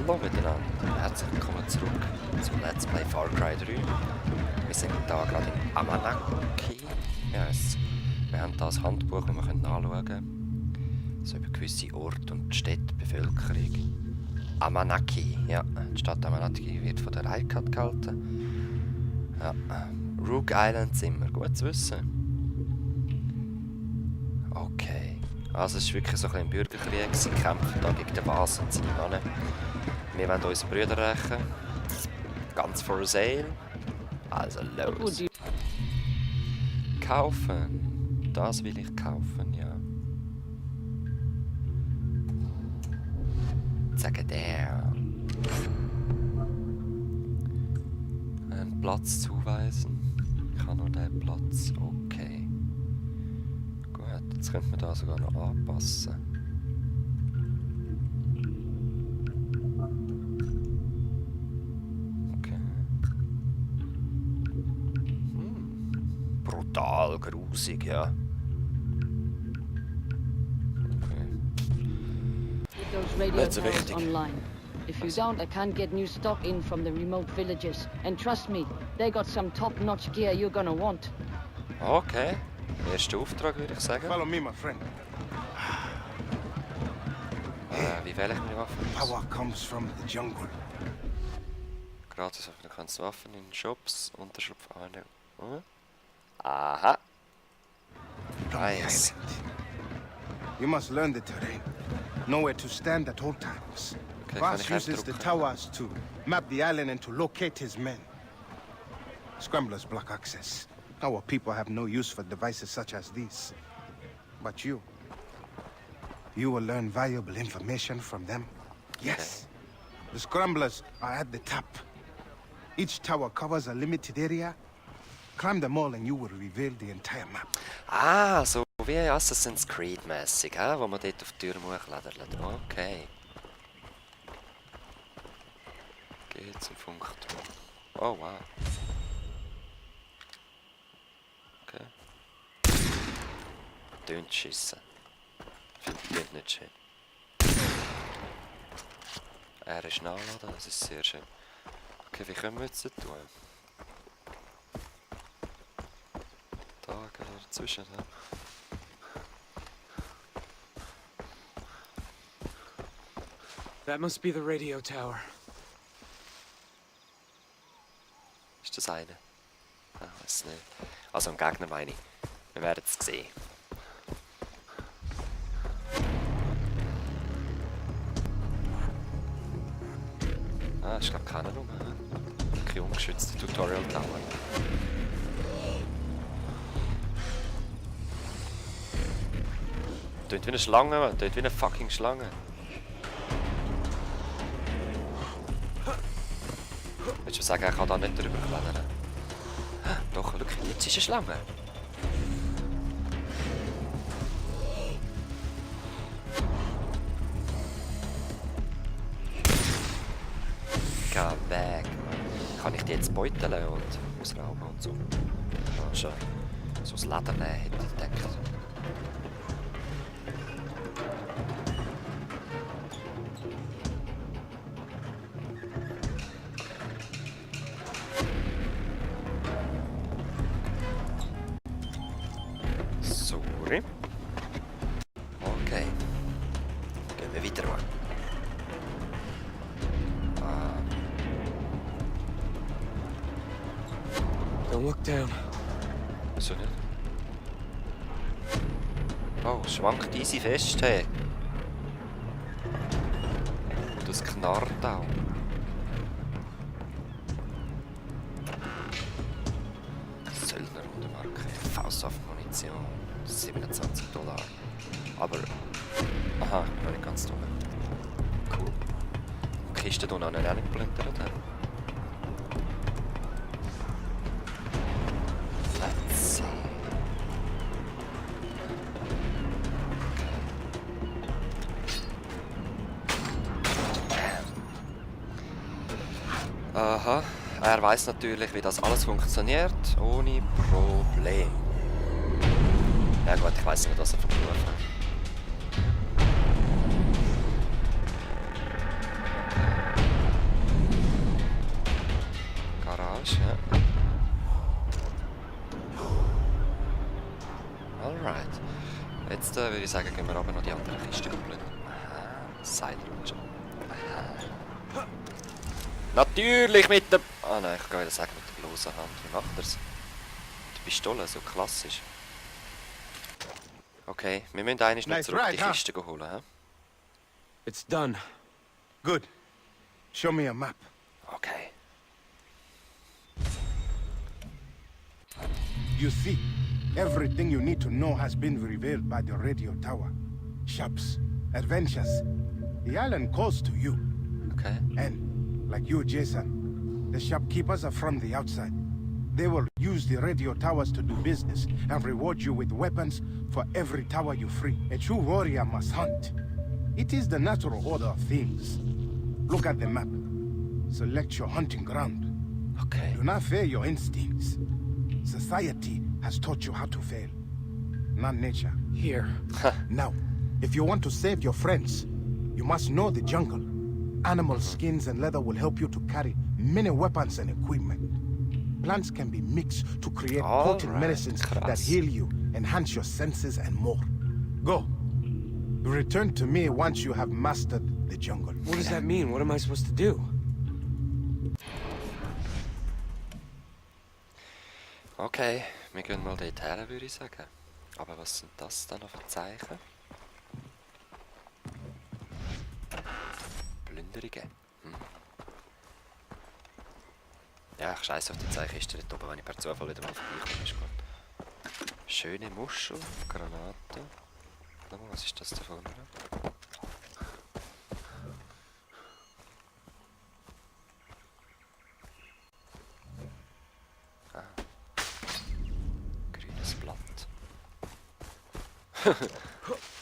Hallo miteinander, herzlich willkommen zurück zu Let's Play Far Cry 3. Wir sind hier gerade in Amanaki. Yes. Wir haben hier ein Handbuch, das wir nachschauen können. So über gewisse Orte und Städte, Bevölkerung. Amanaki, ja. Die Stadt Amanaki wird von der ICAT gehalten. Ja. Rook Island sind wir, gut zu wissen. Okay. Also es war wirklich so ein Bürgerkrieg, sie kämpfen da gegen den Bas und seine Männer. Wir wollen unsere Brüder rächen. Ganz for sale. Also los. Kaufen. Das will ich kaufen, ja. Sagen der. Einen Platz zuweisen. Ich habe nur den Platz. Okay. Gut, jetzt könnte man da sogar noch anpassen. Okay. Brutal, grusig, ja. Those radio That's towers wichtig. online. If you don't, I can't get new stock in from the remote villages. And trust me, they got some top-notch gear you're gonna want. Okay. Erster Auftrag, würde ich sagen. Follow me, my friend. Wie wähle ich meine Waffen aus? Power comes from the jungle. Gratis kannst Waffen in Shops, Unterschlupf eine. Aha. From the Nice. island. You must learn the terrain. Know where to stand at all times. Okay, Vaas kann ich uses the drücken? towers to map the island and to locate his men. Scramblers block access. Our people have no use for devices such as these. But you will learn valuable information from them. Yes. The scramblers are at the top. Each tower covers a limited area. Climb them all and you will reveal the entire map. Ah, so wie Assassin's Creed mäßig, wo man dort auf die Tür hochladert. Okay. Geht zum Funkturm. Oh wow. Okay. Tönt schiessen. Tönt nicht schön. Er ist nachladen, das ist sehr schön. Okay, wie können wir jetzt das tun? Da geht er dazwischen. Ja. That must be the radio tower. Ist das eine? Ah, weiß nicht. Also ein Gegner meine ich. Wir werden es sehen. Ah, ist glaube keiner rum. Kein ungeschützter Tutorial Tower. Tönt wie eine Schlange, man. Tönt wie eine fucking Schlange. Willst du sagen, ich kann da nicht drüber klettern? Doch, schau, jetzt ist eine Schlange. Geh weg, Mann. Kann ich die jetzt beuteln und ausrauben und so? Ja, schon. So das Leder nehmen, hätte ich gedacht. Sorry. Okay. Gehen wir weiter mal. Don't look down. Wieso nicht? Oh, es schwankt easy fest, hey. Das knarrt auch. Söldner und Marke. Faustwaffenmunition. 27 $. Aber. Aha, ich bin noch nicht ganz dumm. Cool. Die Kiste hier noch nicht geplündert. Let's see. Aha, er weiß natürlich, wie das alles funktioniert, ohne Problem. Ja gut, ich weiß nicht, was er für Beruf hat. würde ich sagen, gehen wir aber noch die andere Kiste plündern. Aha, Seilrutsche. Aha. Natürlich mit der... Ah nein, ich kann wieder sagen mit der bloßen Hand. Wie macht er's? Die Pistole, so klassisch. Okay, wir müssen eigentlich noch Nice zurück die ride, huh? Kiste holen, hä? It's done. Good. Show me a map. Okay. You see, everything you need to know has been revealed by the radio tower. Shops, adventures. The island calls to you. Okay. And, like you, Jason, the shopkeepers are from the outside. They will use the radio towers to do business and reward you with weapons for every tower you free. A true warrior must hunt. It is the natural order of things. Look at the map. Select your hunting ground. Okay. Do not fear your instincts. Society has taught you how to fail, not nature. Here. Now, if you want to save your friends, you must know the jungle. Animal skins and leather will help you to carry many weapons and equipment. Plants can be mixed to create potent Alright, medicines that krass. heal you, enhance your senses, and more. Go. Return to me once you have mastered the jungle. What does that mean? What am I supposed to do? Okay, wir gehen mal dort her, würde ich sagen. Aber was sind das dann noch für Zeichen? Plünderungen. Hm. Ja, ich scheiße auf die Zeichenkiste dort oben, wenn ich per Zufall wieder mal vorbeikomme. Ist gut. Schöne Muschel, Granate. Oh, was ist das da vorne? Grünes Blatt.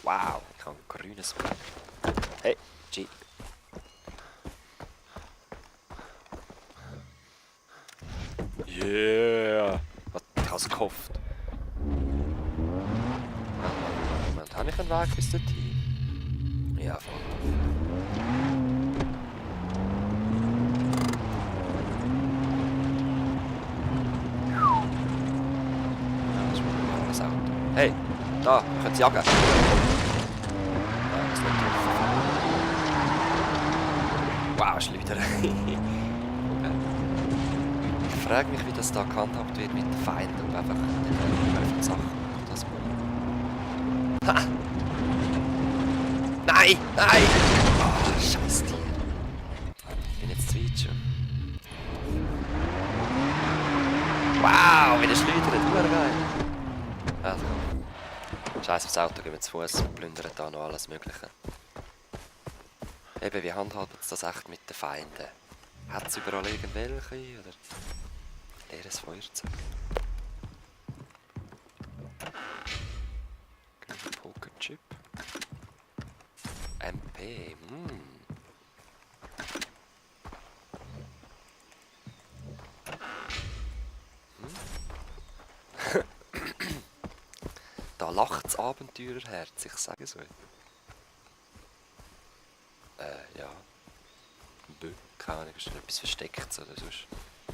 Wow, ich habe ein grünes Blatt. Hey, G. Yeah! Was, ich habe es gehofft. Moment, habe ich einen Weg bis dorthin? Ja, voll. Hey, da, können Sie jagen. Nein, das ist nicht getroffen. Wow, Schleuder. Okay. Ich frage mich, wie das da gehandhabt wird mit den Feinden und einfach die Sachen. Das mal. Ha! Nein! Nein! Oh, scheiß Tier. Ich bin jetzt zu weit schon. Wow, wie der schleudert. Geil. Also, scheiß aufs Auto, gehen wir zu Fuß und plündern da noch alles Mögliche. Eben, wie handhabt es das echt mit den Feinden? Hat es überall irgendwelche oder leeres Feuerzeug? Grüner Pokerchip. MP, Da lacht das Abenteurerherz, ich sage so. Ja. Bö, keine Ahnung, ist da etwas versteckt oder sonst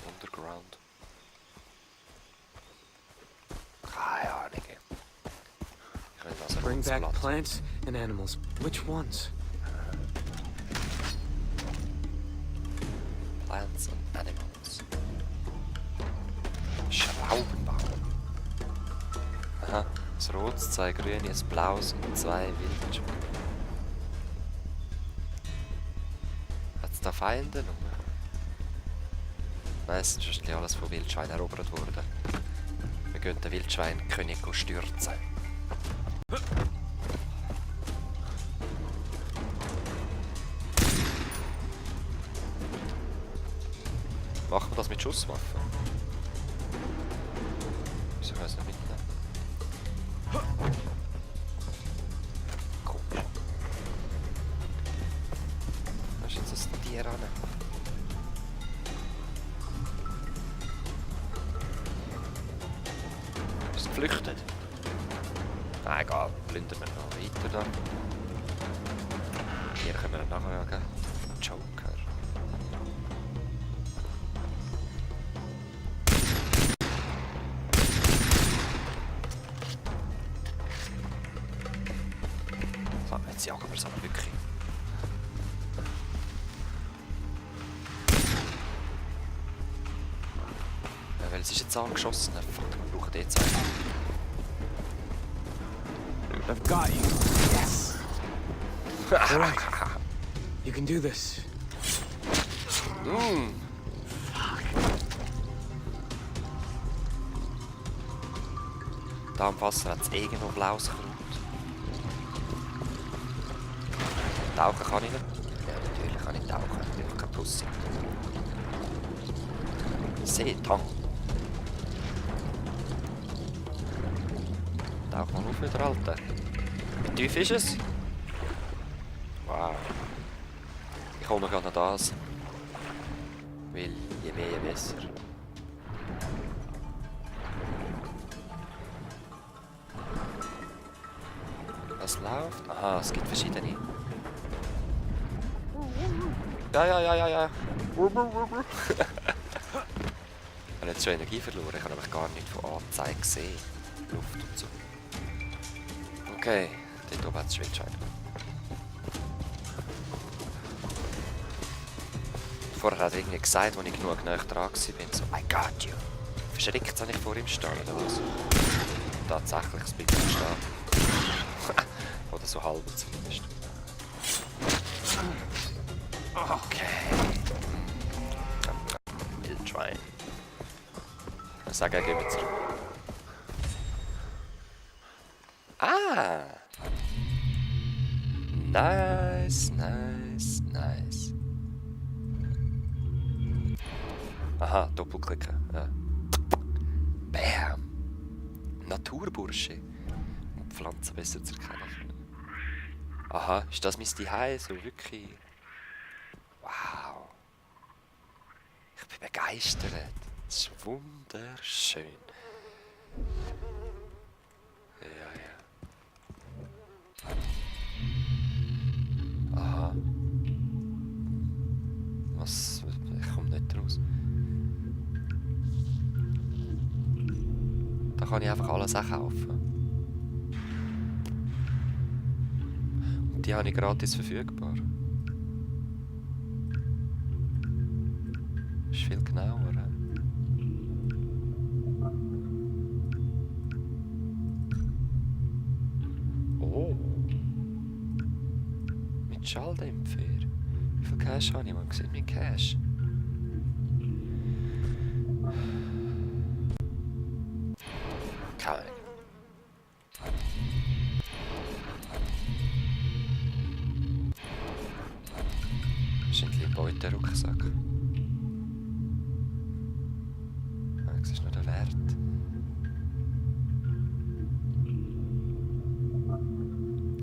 Underground. Keine Ahnung. Ich will also Bring back Blatt. plants and animals. Which ones? Plants and Animals. Schraubenbau. Aha, ein rotes, zwei grüne, ein blaues und zwei Wildschweine. Hat es da Feinde noch? Nein, es ist schon alles von Wildschweinen erobert worden. Wir gehen den Wildschweinkönig stürzen. Machen wir das mit Schusswaffen? Wieso kann ich es nicht mitnehmen? Komisch. Da ist jetzt das Tier ran. Ist geflüchtet? Nein, egal. Plündern wir noch weiter dann. Hier können wir nachher jagen. Joker. Es ist jetzt angeschossen. Fuck, wir brauchen jetzt einen. I've got you. Yes. All right. You can do this. Da am Wasser hat es irgendwo blaues Kraut. Tauchen kann ich nicht. Ja, natürlich kann ich tauchen. Ich bin kein Pussy. Seetang. Tauch mal auf wieder, Alter. Wie tief ist es? Wow. Ich hole mir gerade noch das. Weil je mehr, je besser. Was läuft? Aha, es gibt verschiedene. Ja. Ich habe jetzt schon Energie verloren. Ich habe nämlich gar nicht von Anzeigen gesehen. Luft und so. Okay, dort oben hat es Schwindschein. Vorher hat er irgendwie gesagt, als ich genug näher dran war, so I got you. Verschreckt habe ich vor ihm stehen, oder was? Tatsächlich, es bleibt nicht stehen. Oder so halb zumindest. Okay. We'll try. Ich sage, gehen wir zurück. Ah! Nice. Aha, doppelklicken. Ja. Bam! Naturbursche. Um Pflanzen besser zu erkennen. Aha, ist das mein Zuhause? So wirklich. Wow. Ich bin begeistert. Das ist wunderschön. Ja. Aha. Was? Ich komme nicht raus. Da kann ich einfach alles auch kaufen. Und die habe ich gratis verfügbar. Ist viel genauer. Oh. Mit Schalldämpfer. Wie viel Cash habe ich mal gesehen? Mit Cash. Keine Ahnung. Wahrscheinlich ein Beuterucksack. Das ist noch der Wert.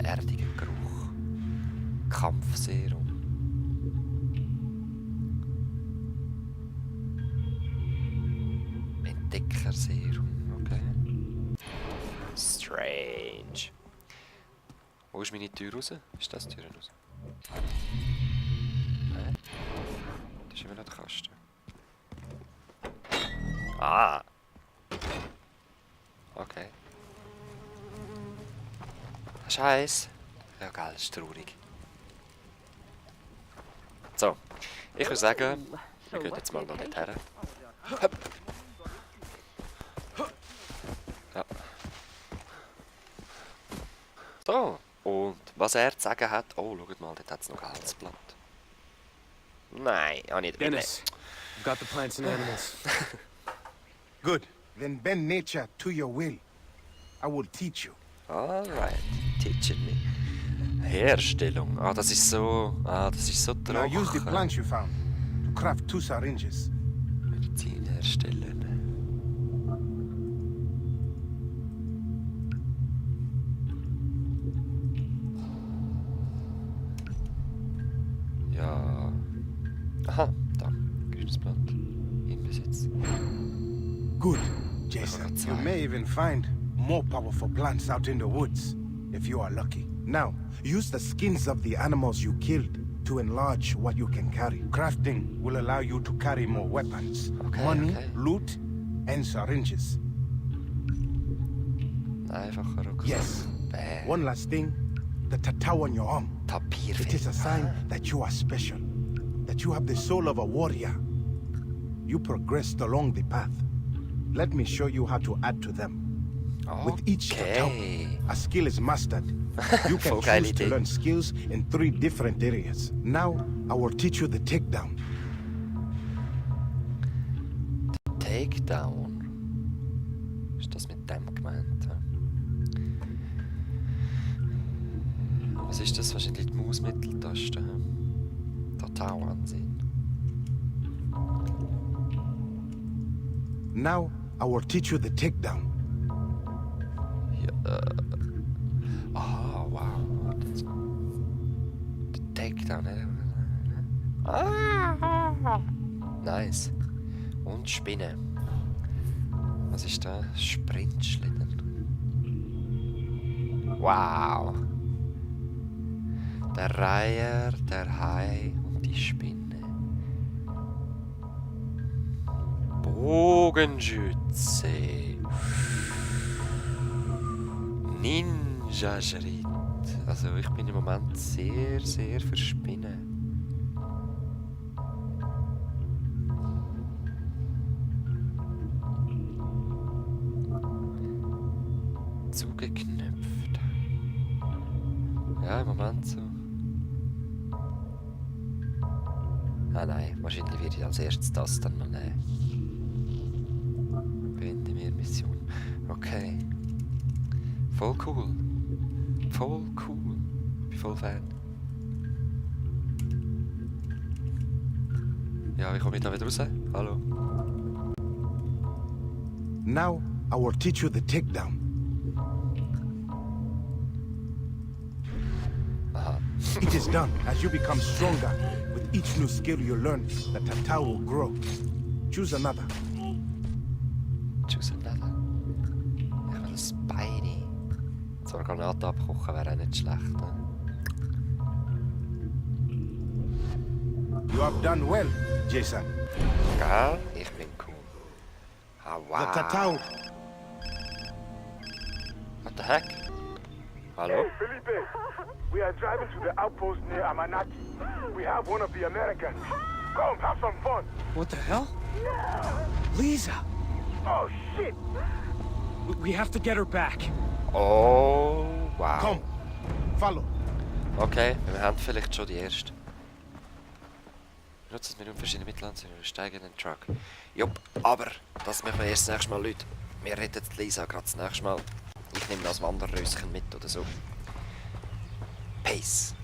Erdiger Geruch. Kampfserum. Entdeckerserum. Okay. Strange. Wo ist meine Tür raus? Ist das die Tür raus? Nein. Das ist immer noch der Kasten. Ah! Okay. Scheiß. Ja, geil, das ist traurig. So, ich würde sagen, wir gehen jetzt mal noch nicht her. Hopp. Ja. So, und was er zu sagen hat... Oh, schaut mal, dort hat es noch ein Halsblatt. Nein, auch nicht. Dennis, I've got the plants and animals. Good. Then bend nature to your will. I will teach you. Alright, teaching me. Herstellung. Ah, das ist so Now use the trocken. plants you found to craft 2 syringes. Medizin herstellen. Ja. Aha, da. Grünes Blatt. In Besitz. Good, Jason. You may even find more powerful plants out in the woods, if you are lucky. Now, use the skins of the animals you killed to enlarge what you can carry. Crafting will allow you to carry more weapons, money, loot, and syringes. Einfacher Rucksack. Yes. Bäh. One last thing, the tattoo on your arm. Tapirfilm. It is a sign that you are special, that you have the soul of a warrior. You progressed along the path. Let me show you how to add to them. With each tatau, Okay. a skill is mastered. You can Voll geile choose to Idee. learn skills in 3 different areas. Now, I will teach you the takedown. Takedown. Ist das mit dem gemeint? Ja? Was ist das? Wahrscheinlich die Mausmitteltaste. Tatau ansehen. Now, I will teach you the takedown. Ja, ah, wow. Das, der Takedown. Ah, nice. Und Spinne. Was ist da? Sprintschlitten. Wow. Der Reiher, der Hai und die Spinne. Bogenschütze. Ninja-Schritt. Also ich bin im Moment sehr, sehr für Spinnen. Zugeknöpft. Ja, im Moment so. Ah nein, wahrscheinlich werde ich als erstes das dann mal nehmen. Beende mir Mission. Okay. Voll cool. Voll cool. Ich bin voll Fan. Ja, wie komme ich da wieder raus? Hallo? Now, I will teach you the takedown. Aha. It is done as you become stronger. With each new skill you learn, the tatau will grow. Choose another. Choose another. Ich will ein Spidey. So eine Granate abkochen wäre auch nicht schlecht. Ne? You have done well, Jason. Gell? Ich bin cool. Ah, wow. The tatau. What the heck? Hallo? Hey, Felipe. We are driving to the outpost near Amanaki. We have one of the Americans. Come, have some fun. What the hell? Lisa! Oh, shit. We have to get her back. Oh, wow. Come, follow. Okay, wir haben vielleicht schon die erste. Nutzen wir verschiedene Mittel an, wir steigen in den Truck. Jupp, aber das machen wir erst das nächste Mal, Leute. Wir retten die Lisa gerade das nächste Mal. Ich nehme das Wanderröschen mit oder so. Peace.